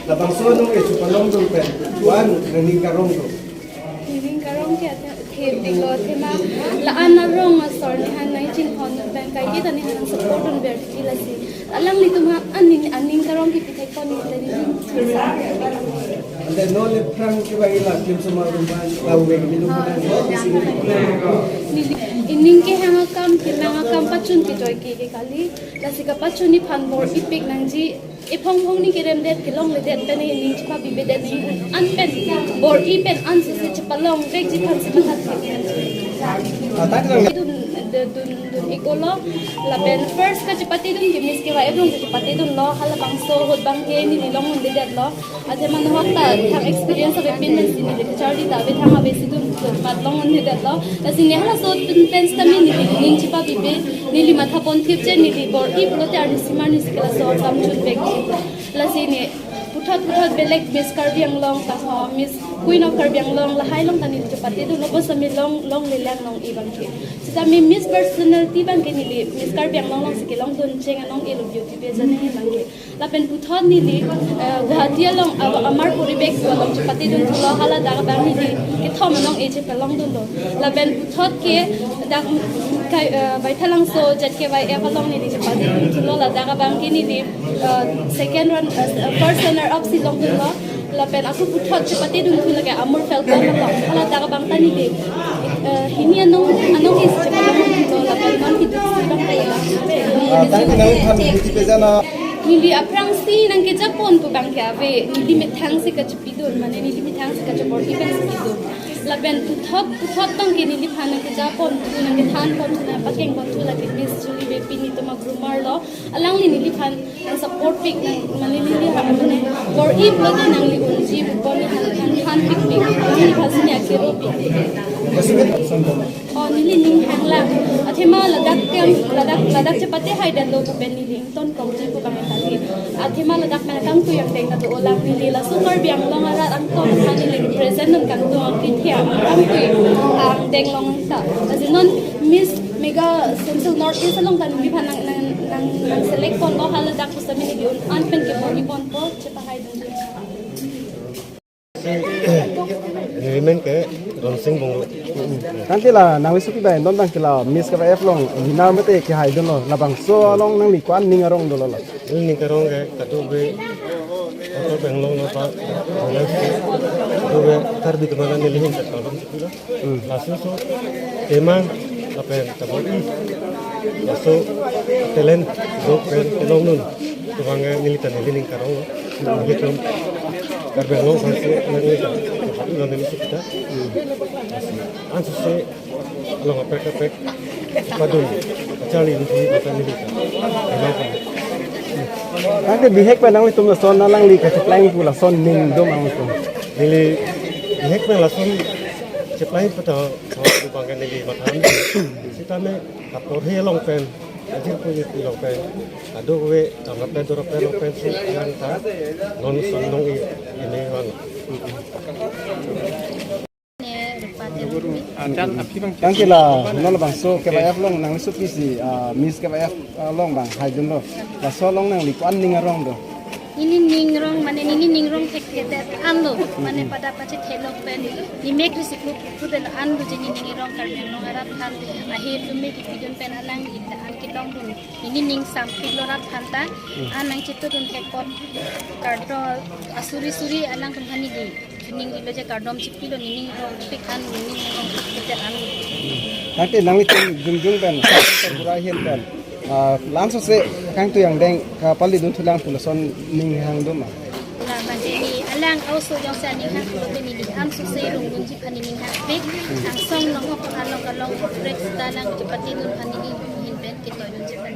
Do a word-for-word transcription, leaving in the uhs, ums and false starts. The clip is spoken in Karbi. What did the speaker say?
Labangso anong ke chepalongdun pen, ko-an nangning karong do? Nangning karong ke athe, athe dinglo, athema la-an arong asor nephan nangchinghon pen kaike ta nephan nang support dunver titi lasi. Alanglitum aphan aning, aning karong ke pithekpon neli ta neli. Ante non le aphrang ke bang ila kim soma rumban lau beng minum Ah. Neli, ining kehang akam, kemang akam pachun kejoi ke, ke kali. Lasi kapachun nephan bor-ipik nangji. Ephong phong ni keremdet, kelongledet pen ining chepabibedet nangji. An pen bor-i pen ansose chepalongvekji aphansi matha thek. Ah, thank you. Dun, dun, dun, dun-iklo. Lapen first kachepatedun ke Miss K Y F along kachepatedunlo. Halabangso ahut abang ke neli longdundedetlo. Athema nohok ta thang experience avepin pensi neli kacharli ta ave, thang ave si dun, dun mat longdundedetlo. Lasi ne halaso dun pen sitame neli ning chepabibe, neli matha ponthipje, neli bor-i pulote arni simar nisi ke laso akam chunvek. Lasi ne puthot puthot belek Miss Karbi Anglong ta ho, Miss Queen of Karbi Anglong lahai along ta neli chepatedunlo, bonsitame long, longlelang non-i abang ke. Sitame Miss personality abang ke neli Miss Karbi Anglong alongsi kelongdun cheng anong-ilo, beauty pageant abang ke. Lapen puthot neli, eh, Guwahati along, ah, Amar Poribek along chepatedun thulo, haladak abang neli kethom anong-e chepalongdunlo. Lapen puthot ke dak kai, eh, Baithalangso Z K Y F along neli chepatedun thulo, ladak abang ke neli, eh, second run, eh, first runner up si longdunlo. Lapen ako puthot chepatedun thu lake Amur Falcon along. Haladak abang ta neli, eh, hini anong, anong-e si chepalongdunlo, lapen non hidup si abang ta ila. Ah, thank you, nangphan beauty pageant a. Neli aphrangsi nangkejapon pu abang ke ave, neli methang si kachepidun, mane neli methang si kachebor-i pensi pidun. Lapen puthot, puthot abang ke neliphan nangkejapon thu, nangkethanpon thu, nangpakengpon thu lake Miss Julie Beypi, netum a-groomer lo. Alangli neliphan nang support pik nang, mane neli ha, mane bor-i pulote nangli unji pu bor-i han, han, han pikpik. Neli pasi ne akero pik. Oh, neli ning hanglang. Athema ladak tem, ladak, ladak chepate haidetlo pu pen neli ingtonkokji pu abang kali. Athema ladak nangkangtui angdeng ta do-olang, neli laso Karbi Anglong arat angton aphan neli represent nangkangtung angkithe angkangtui angdeng long ta. Lasi non Miss Mega Central North East along ta neliphan nang, nang, nang, nangselect ponlo, haladak pusitame neli un-an pen kebor-i ponpo, chepahaidun. Neli men ke Ronsing Bonglo. Tangte la nangli suki bai non abang ke la Miss K Y F along winner mate kehaidunlo, labangso along nangli ko-an ning arong dolo la? Neli ning karong ke kadokave auto bank along lo pa, kadokave Karbi atum aphan neli hin chetong lo. Hmm. Laso aso tema lapen tabor-i, laso talent do pen kelongdun pu abang ke neli ta neli ning karong. Nelitum Karbi Anglong aphansi neli ta, neli ta. Ansose along kaprek kaprek padun kacharli neli ta neli ta. Tangte bihek pen nanglitum lason alangli kacheplang pu lason ning do ma nangtum? Neli bihek pen lason cheplang pu ta, oh, abang ke neli matha. Sitame kaporhe along pen, ajir puji along pen, kadokave, tangkap pen, dorap pen along pensi yang ta non son nong-i, ini abang. Tangte la non labangso K Y F along nangli suki si, ah, Miss K Y F along abang haidunlo. Laso along nangli ko-an ning arong do? Neli ning arong, mane neli ning arong thekthedet anlo, mane pada pachethelo pen, neli mek risi klu pudel anlo je neli ning arong Karbi Anglong arat aphan ahe lume kepidun pen alang ita an kelongdun. Neli ning sampiklo rat aphan ta, an nangchetongdun thekpon, kardom asuri suri alangtum aphan neli. Ning ilo je kardom chipilo, neli ning arong pik an, neli ning arong pik an. Tangte nanglitum jongjong pen, Sar Bura ahin pen, ah, la-an sose kangtui angdeng kapalidun thulang pu lason ning hang do ma? La, mane neli alang a-oso jongsi aning hang pulote neli ansose rungdunji aphan neli ning hangpik. Angsong nonghok along along prek ta lang chepatedun aphan neli ahin pen ketoidunji aphan.